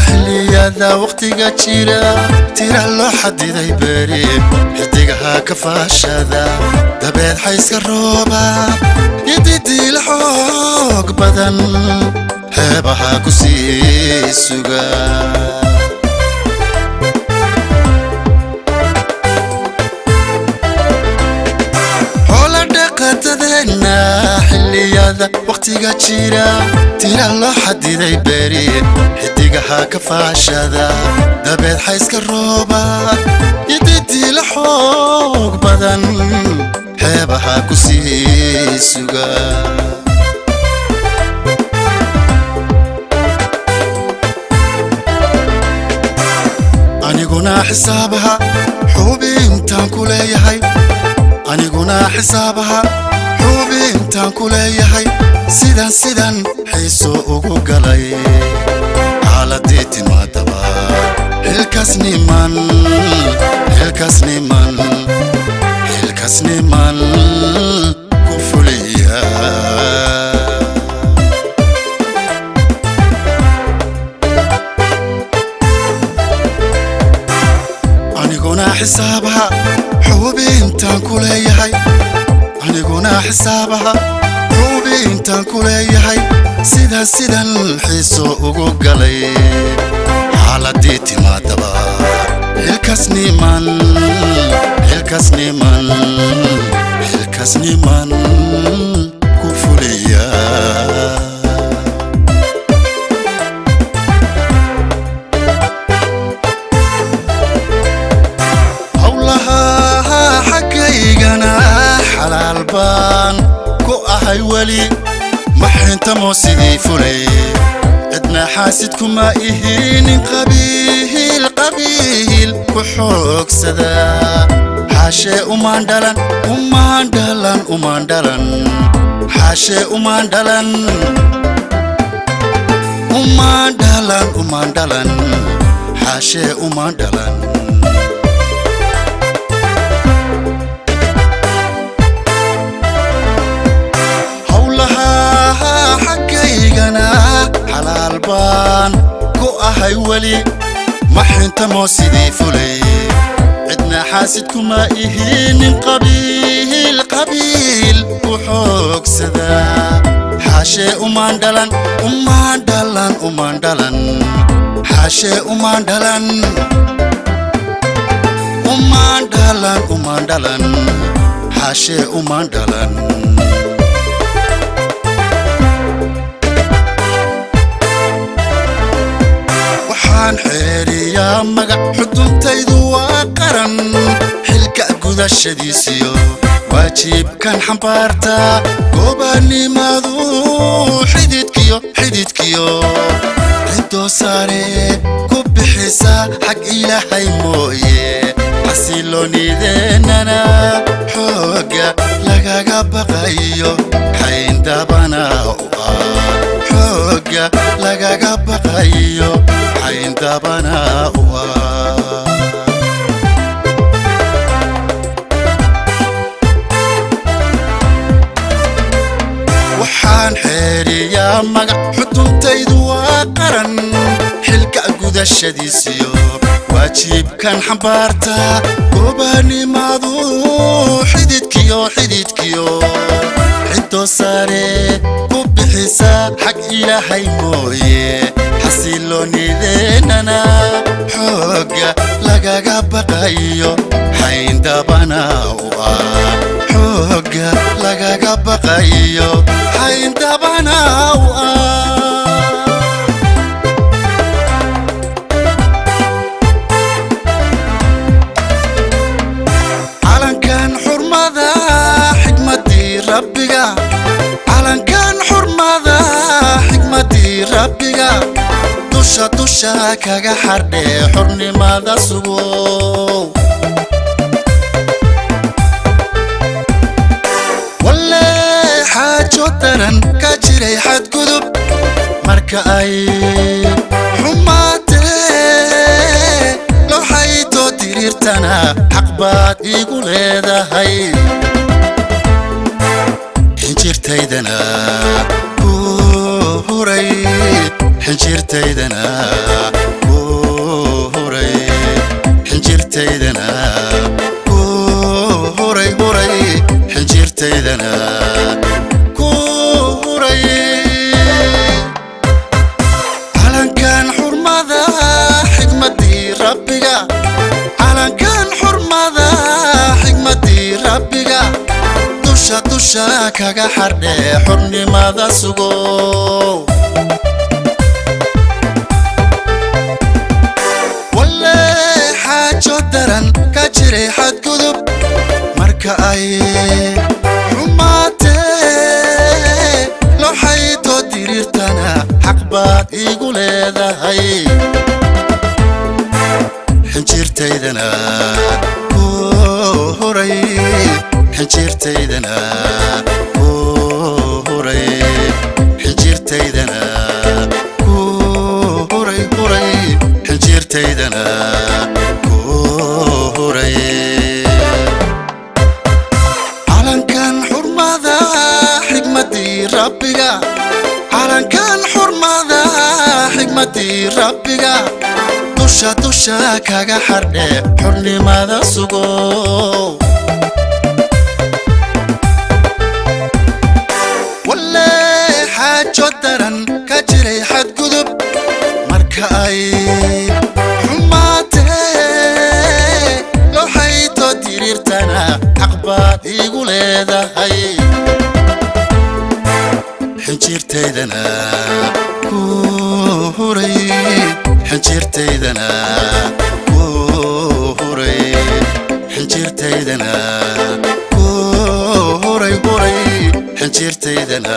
Xilliyada waqtiga jira tira loo xadiday beri xidigaha ka faashada dabeed xayska rooba yadidiila xoog badan xeebaha ku sii suga. Xoola dhaqatadeenna xilliyada waqtiga jira tira loo xadiday beri xidigaha ka faashada dabeed xayska rooba yadidiila xoog badan xeebaha ku sii suga. Aniguna xisaabaha xubintaan ku leeyahay, aniguna xisaabaha xubintaan ku leeyahay, sidan sidan xiiso ugu galay xaaladii timaadaba xilkaasniman xilkaasniman xilkaasniman ku fuliya. Aniguna xisaabaha xubintaan ku leeyahay, aniguna xisaabaha xubintaan ku leeyahay, sidan sidan xiiso ugu galay xaaladii timaadaba xilkaasniman xilkaasniman xilkaasniman ku fuliya. Howlaha xaggaygana xalaal baan ku ahay weli maxintamo sidii fulay cidna xaasidkuma ihinin qabiil qabiil ku xoogsada xaashee umaan dhalan umaan dhalan umaan dhalan xaashee umaan dhalan umaan dhalan umaan dhalan xaashee umaan dhalan. Howlaha xaggaygana xalaal baan ku ahay weli maxintamo sidii fulay cidna xaasidkuma ihinin qabiil qabiil ku xoogsada xaashee umaan dhalan umaan dhalan umaan dhalan xaashee umaan dhalan umaan dhalan umaan dhalan xaashee umaan dhalan. Waxaan xeeriyaa magac xuduntaydu waa qaran xilka gudashadiisiyo waajibkan xambaartaa gobanimadu xididkiyo xididkiyo cidoo sare ku bixisa xag Ilaahay mooye xasiloonideennana xoogga lagaga baqayo xayndabana u ah xoogga lagaga baqayo xayndabana u ah. Waxaan xeeriyaa magac xuduntaydu waa qaran xilka gudashadiisiyo waajibkan xambaartaa gobanimadu xididkiyo xididkiyo cidoo sare ku bixisa xag Ilaahay mooye xasiloonideennana xoogga lagaga baqayo xayndabana u ah xoogga lagaga baqayo xayndabana u ah. Calankan xurmada xikmadii rabbiga, calankan xurmada xikmadii Rabbiga dusha dusha kaga xardhee xornimada sugo. Walle xaajo daran ka jiray xadgudub marka ay xumaatee loo xayto diriirtana, xaq baad iigu leedahay. Xinjirtaydana ku huray, xinjirtaydana ku huray, xinjirtaydana ku huray huray, xinjirtaydana ku huray. Calankan xurmada xigmadii Rabbiga, calankan xurmada xigmadii Rabbiga dusha dusha kaga xardhee xornimada sugo. Walle xaajo daran ka jiray xadgudub marka ay xumaatee loo xayto diriirtana, xaq baad iigu leedahay. Xinjirtaydana ku huray, xinjirtaydana ku huray, xinjirtaydana ku huray huray, xinjirtaydana ku huray. Calankan xurmada xigmadii Rabbiga, calankan xurmada xigmadii Rabbiga dusha dusha kaga xardhee xornimada sugo. Walle xaajo daran ka jiray xadgudub marka ay xumaatee loo xayto diriirtana, xaq baad iigu leedahay. Xinjirtaydana ku huray, xinjirtaydana ku huray, xinjirtaydana ku huray huray, xinjirtaydana.